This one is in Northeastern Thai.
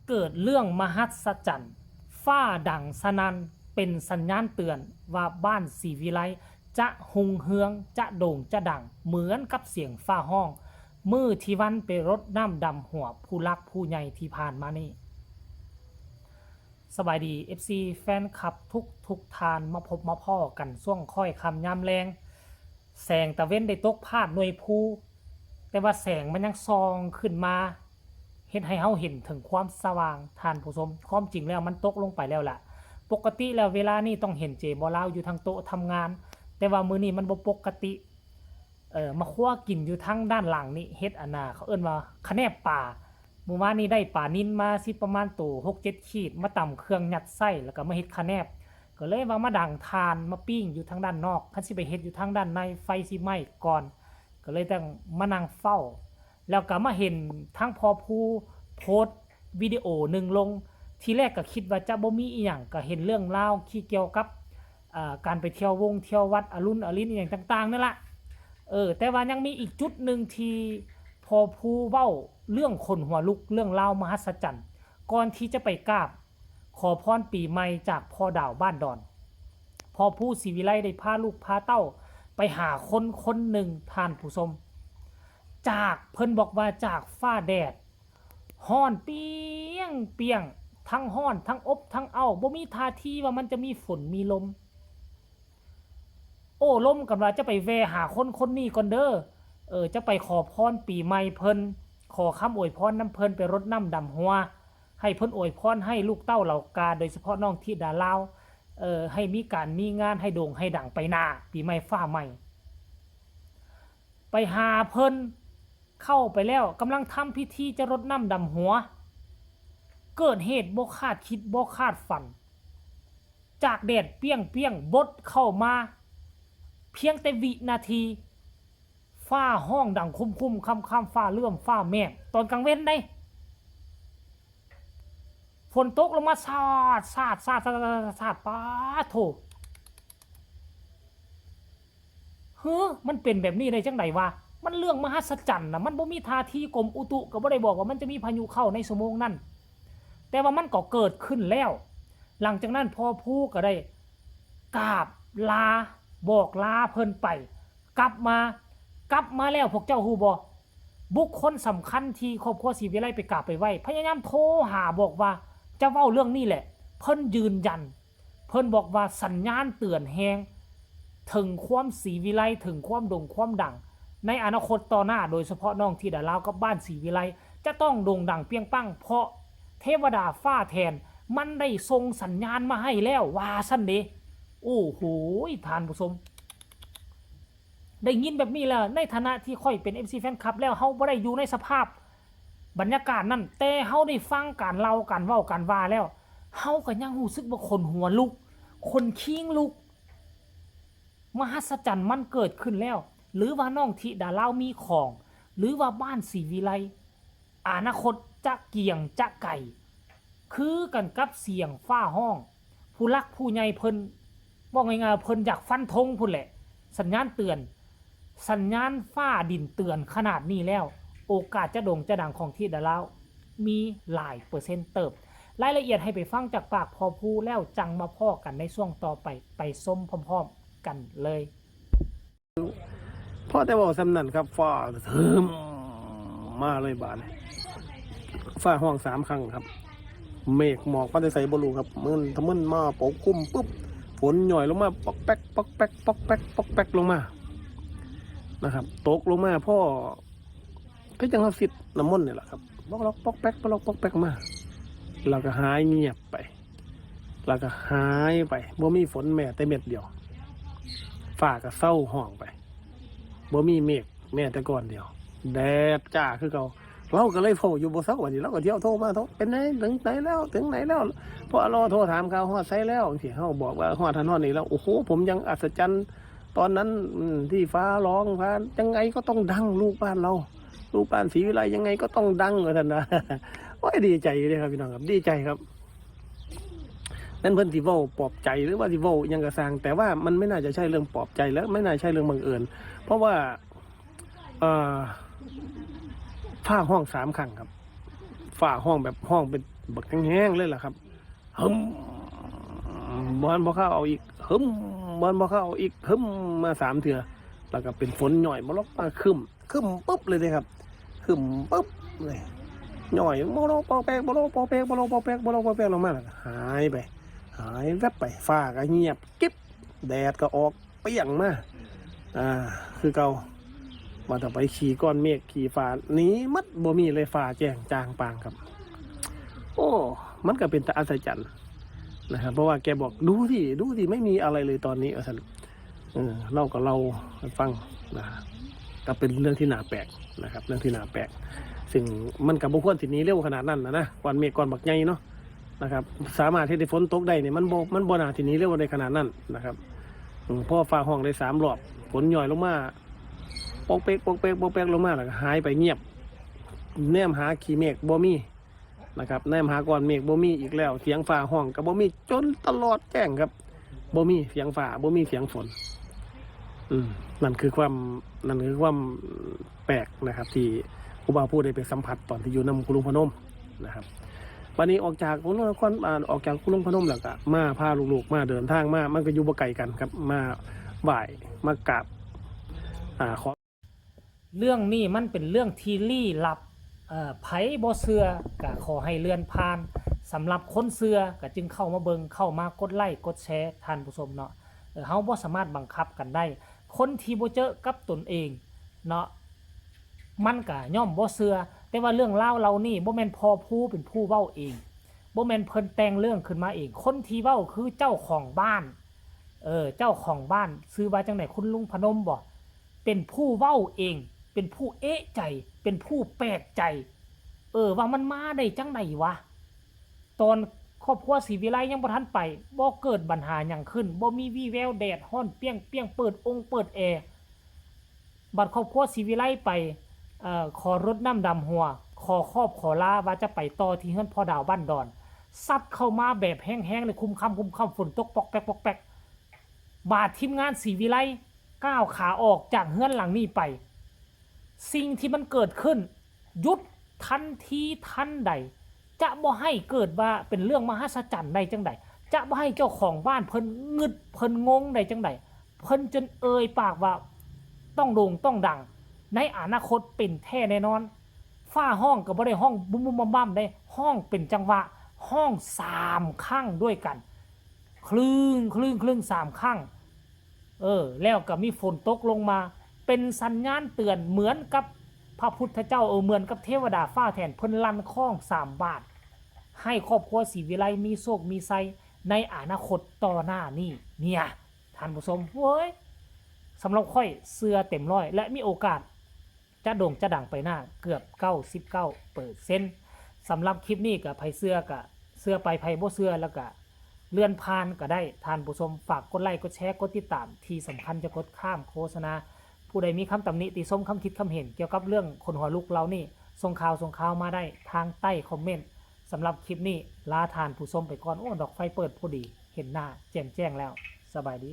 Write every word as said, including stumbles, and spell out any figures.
เกิดเรื่องมหัศจรรย์ ฟ้าดังสนั่น เป็นสัญญาณเตือนว่าบ้านศรีวิไลจะฮุงเฮือง จะโด่งจะดัง เหมือนกับเสียงฟ้าฮ้อง มื้อที่วันไปรดน้ำดำหัวผู้หลักผู้ใหญ่ที่ผ่านมานี้ สบายดี เอฟซี แฟนคลับทุกทุกท่าน มาพบมาพ้อกันช่วงค่อยค่ำยามแลง แสงตะเว็นได้ตกพาดหน่วยภู แต่ว่าแสงมันยังส่องขึ้นมา เฮ็ดให้เฮาเห็นถึงความสว่าง ท่านผู้ชม ความจริงแล้วมันตกลงไปแล้วล่ะ ปกติแล้วเวลานี้ต้องเห็นเจบ่าวลาวอยู่ทางโต๊ะทำงาน แต่ว่ามื้อนี้มันบ่ปกติ เอ่อ มาครัวกินอยู่ทางด้านหลังนี่ เฮ็ดอันน่ะ เขาเอิ้นว่าคะแนบปลา มื้อวานนี้ได้ปลานิลมาสิประมาณโตหกเจ็ดขีด มาตำเครื่องยัดใส่ แล้วก็มาเฮ็ดคะแนบ ก็เลยว่ามาดังถ่าน มาปิ้งอยู่ทางด้านนอก คันสิไปเฮ็ดอยู่ทางด้านใน ไฟสิไหม้ก่อน ก็เลยต้องมานั่งเฝ้า แล้วก็มาเห็นทางพ่อภูโพสต์วิดีโอหนึ่งลง ทีแรกก็คิดว่าจะบ่มีอีหยัง ก็เห็นเรื่องราวที่เกี่ยวกับ อ่า การไปเที่ยววงเที่ยววัดอรุณอรินอหย่างต่างๆนั่นละ เออ แต่ว่ายังมีอีกจุดหนึ่งที่พ่อภูเว้าเรื่องขนหัวลุก เรื่องราวมหัศจรรย์ ก่อนที่จะไปกราบขอพรปีใหม่จากพ่อดาวบ้านดอน พ่อภูศรีวิไลได้พาลูกพาเต้าไปหาคนคนหนึ่ง ท่านผู้ชม จาก เพิ่นบอกว่าจากฟ้าแดดฮ้อนเปรี้ยงเปรี้ยง ทั้งฮ้อนทั้งอบทั้งอ้าว บ่มีท่าทีว่ามันจะมีฝนมีลม โอ้ลมกันว่าจะไปแวะหาคนคนนี้ก่อนเด้อ เออ จะไปขอพรปีใหม่เพิ่น ขอคำอวยพรนำเพิ่น ไปรดน้ำดำหัว ให้เพิ่นอวยพรให้ลูกเต้าเหล่ากา โดยเฉพาะน้องธิดาลาว เออ ให้มีการมีงาน ให้โด่งให้ดังไปหน้า ปีใหม่ฟ้าใหม่ ไปหาเพิ่น เข้าไปแล้ว กำลังทำพิธีจะรดน้ำดำหัว เกิดเหตุบ่คาดคิดบ่คาดฝัน จากแดดเปรี้ยงเปรี้ยงบดเข้ามา เพียงแต่วินาที ฟ้าฮ้องดังคุมคุมค่ำค่ำ ฟ้าเหลื่อมฟ้าแมบ ตอนกลางเว็นได้ ฝนตกลงมาสาดสาดสาดสาดสาดสาด ป๊าดโถ เฮ้อ มันเป็นแบบนี้ได้จังใดวะ มันเรื่องมหัศจรรย์นะ มันบ่มีท่าที กรมอุตุก็บ่ได้บอกว่ามันจะมีพายุเข้าในชั่วโมงนั้น แต่ว่ามันก็เกิดขึ้นแล้ว หลังจากนั้นพ่อภูก็ได้กราบลา บอกลาเพิ่นไป กลับมา กลับมาแล้วพวกเจ้าฮู้บ่ บุคคลสำคัญที่ครอบครัวศรีวิไลไปกราบไปไหว้ พยายามโทรหาบอกว่าจะเว้าเรื่องนี้แหละ เพิ่นยืนยัน เพิ่นบอกว่าสัญญาณเตือนแฮง ถึงความศรีวิไล ถึงความโด่งความดัง ในอนาคตต่อหน้า โดยเฉพาะน้องธิดาลาวกับบ้านศรีวิไล จะต้องโด่งดังเปรี้ยงปัง เพราะเทวดาฟ้าแทน มันได้ส่งสัญญาณมาให้แล้ว ว่าซั่นเด้ โอ้โห ท่านผู้ชม ได้ยินแบบนี้แล้ว ในฐานะที่ข้อยเป็น เอฟซี แฟนคลับแล้ว เฮาบ่ได้อยู่ในสภาพบรรยากาศนั้น แต่เฮาได้ฟังการเล่า การเว้า การว่าแล้ว เฮาก็ยังรู้สึกว่าขนหัวลุก ขนคิงลุก มหัศจรรย์มันเกิดขึ้นแล้ว หรือว่าน้องธิดาลาวมีของ หรือว่าบ้านศรีวิไล อนาคตจะเกี่ยงจะไกล คือกันกับเสียงฟ้าฮ้อง ผู้หลักผู้ใหญ่เพิ่น เว้าง่ายๆ เพิ่นอยากฟันธงพุ้นแหละ สัญญาณเตือน สัญญาณฟ้าดินเตือนขนาดนี้แล้ว โอกาสจะโด่งจะดังของธิดาลาวมีหลายเปอร์เซ็นต์เติบ รายละเอียดให้ไปฟังจากปากพ่อภู แล้วจั่งมาพ้อกันในช่วงต่อไป ไปชมพร้อมๆกันเลย พอแต่เว้าส่ำนั้นครับ ฟ้าเทิ่มมาเลยบาดนี้ ฟ้าฮ้องสามครั้งครับ เมฆหมอกมาแต่ไสบ่รู้ครับ มันทะมึนมาปกคลุมปุ๊บ ฝนหย่อยลงมา ป๊อกแป๊ก ป๊อกแป๊ก ป๊อกแป๊ก ป๊อกแป๊ก ลงมา นะครับ ตกลงมาพอ คือจั่งเฮาซิดน้ำมนต์นี่แหละครับ ป๊อกล็อก ป๊อกแป๊ก ป๊อกล็อก ป๊อกแป๊ก มา แล้วก็หายเงียบไป แล้วก็หายไป บ่มีฝนแม้แต่เม็ดเดียว ฟ้าก็เซาฮ้องไป บ่มีเมฆแม้แต่ก้อนเดียว แดดจ้าคือเก่า เราก็เลยเฝ้าอยู่บ่เซา บัดนี้เราก็เที่ยวโทรมา โทร เป็นไง ถึงไหนแล้ว ถึงไหนแล้ว พอเราโทรถามข่าว ฮอดไสแล้ว จั่งซี้ เฮาบอกว่าฮอดหั้นฮอดนี่แล้ว โอ้โห ผมยังอัศจรรย์ ตอนนั้น อืม ที่ฟ้าร้อง ฟ้า ยังไงก็ต้องดัง ลูกบ้านเรา ลูกบ้านศรีวิไลยังไงก็ต้องดัง ว่าซั่นนะ โอ้ย ดีใจอยู่เด้ครับพี่น้องครับ ดีใจครับ แม่นเพิ่นสิเว้าปลอบใจ หรือว่าสิเว้าอิหยังก็ซ่าง แต่ว่ามันไม่น่าจะใช่เรื่องปลอบใจ และไม่น่าใช่เรื่องบังเอิญ เพราะว่า เอ่อ ฟ้าฮ้องสามครั้งครับ ฟ้าฮ้องแบบฮ้องเป็น บักแฮงๆเลยล่ะครับ หึม บ่ทันบ่คาวเอาอีก หึม บ่ทันบ่คาวเอาอีก หึม มาสามเทื่อ แล้วก็เป็นฝนย่อยมาลงมาครึ้ม ครึ้มปึ๊บเลยเด้ครับ ครึ้มปึ๊บเลย ย่อยโมโลปอแปก โมโลปอแปก โมโลปอแปก โมโลปอแปกลงมา แล้วก็หายไป หายแวบไป ฟ้าก็เงียบกริบ แดดก็ออกเปรี้ยงมา อ่า คือเก่า ว่าแต่ไปขี่ก้อนเมฆ ขี่ฟ้า หนีหมด บ่มีเลย ฟ้าแจ้งจ่างป่างครับ โอ้ มันก็เป็นตาอัศจรรย์นะครับ เพราะว่าแกบอก "ดูสิ ดูสิ ไม่มีอะไรเลยตอนนี้" ว่าซั่น เออ เล่าก็เล่าให้ฟังนะ ก็เป็นเรื่องที่น่าแปลกนะครับ เรื่องที่น่าแปลก ซึ่งมันก็บ่ควรสิหนีเร็วขนาดนั้นนะนะ ก้อนเมฆก้อนบักใหญ่เนาะนะครับ สามารถเฮ็ดให้ฝนตกได้เนี่ย มันบ่ มันบ่น่าสิหนีเร็วได้ขนาดนั้นนะครับ อืม พอฟ้าฮ้องได้สามรอบ ฝนย่อยลงมา ปอกแป๊ก ปอกแป๊ก ปอกแป๊กลงมา แล้วก็หายไปเงียบ แนมหาขี้เมฆบ่มีนะครับ แนมหาก้อนเมฆบ่มีอีกแล้ว เสียงฟ้าฮ้องก็บ่มี จนตลอดแจ้งครับ บ่มีเสียงฟ้า บ่มีเสียงฝน อืม นั่นคือความ นั่นคือความแปลกนะครับ ที่ครูบาพูดได้ไปสัมผัสตอนที่อยู่นำคุณลุงพนมนะครับ บัดนี้ออกจากคุณลุงนคร อ่า ออกจากคุณลุงพนมแล้วก็มาพาลูกๆมาเดินทางมา มันก็อยู่บ่ไกลกันครับ มาไหว้ มากราบ อ่า ขอ เรื่องนี้มันเป็นเรื่องที่ลี้ลับ เอ่อ ไผบ่เชื่อก็ขอให้เลื่อนผ่าน สำหรับคนเชื่อก็จึงเข้ามาเบิ่ง เข้ามากดไลค์กดแชร์ ท่านผู้ชมเนาะ เออ เฮาบ่สามารถบังคับกันได้ คนที่บ่เจอกับตนเองเนาะ มันก็ย่อมบ่เชื่อ แต่ว่าเรื่องราวเหล่านี้บ่แม่นพ่อภูเป็นผู้เว้าเอง บ่แม่นเพิ่นแต่งเรื่องขึ้นมาเอง คนที่เว้าคือเจ้าของบ้าน เออ เจ้าของบ้านชื่อว่าจั่งใด คุณลุงพนมบ่ เป็นผู้เว้าเอง เป็นผู้เอะใจ เป็นผู้แปลกใจ เออ ว่ามันมาได้จั่งใดวะ ตอนครอบครัวศรีวิไลยังบ่ทันไป บ่เกิดปัญหาหยังขึ้น บ่มีวี่แววแดดฮ้อนเปรี้ยงๆ เปิดองค์เปิดแอร์ บัดครอบครัวศรีวิไลไป เอ่อ ขอรดน้ำดำหัว ขอขอบขอลาว่าจะไปต่อที่เฮือนพ่อดาวบ้านดอน ซัดเข้ามาแบบแฮงๆ เลย คุมค่ำคุมค่ำ ฝนตกปอกแป๊กปอกแป๊ก บาดทีมงานศรีวิไลก้าวขาออกจากเฮือนหลังนี้ไป สิ่งที่มันเกิดขึ้น หยุดทันทีทันใด จะบ่ให้เกิดว่าเป็นเรื่องมหัศจรรย์ได้จั่งใด จะบ่ให้เจ้าของบ้านเพิ่นงึดเพิ่นงงได้จั่งใด เพิ่นจนเอ่ยปากว่าต้องโด่งต้องดัง ในอนาคตเป็นแท้แน่นอน ฟ้าฮ้องก็บ่ได้ฮ้องบุ้มบุ้มบ้ามบ้ามได้ ฮ้องเป็นจังหวะ ฮ้องสามครั้งด้วยกัน คลึงคลึงคลึงสามครั้ง เออ แล้วก็มีฝนตกลงมา เป็นสัญญาณเตือนเหมือนกับพระพุทธเจ้า เออ เหมือนกับเทวดาฟ้าแถน เพิ่นลั่นค้องสามบาท ให้ครอบครัวศรีวิไลมีโชคมีชัยในอนาคตต่อหน้านี้ เนี่ย ท่านผู้ชม เว้ย สำหรับข้อยเชื่อเต็มร้อย และมีโอกาส จะโด่งจะดังไปหน้าเกือบเก้าสิบเก้าเปอร์เซ็นต์ สำหรับคลิปนี้ก็ไผเชื่อก็เชื่อไป ไผบ่เชื่อแล้วก็เลื่อนผ่านก็ได้ ท่านผู้ชม ฝากกดไลค์กดแชร์กดติดตาม ที่สำคัญจะกดข้ามโฆษณา ผู้ใดมีคำตำหนิติชม คำคิดคำเห็นเกี่ยวกับเรื่องขนหัวลุกเหล่านี้ ส่งข่าวส่งข่าวมาได้ทางใต้คอมเมนต์ สำหรับคลิปนี้ลาท่านผู้ชมไปก่อน โอ้ ดอกไฟเปิดพอดี เห็นหน้าแจ่มแจ้งแล้ว สบายดี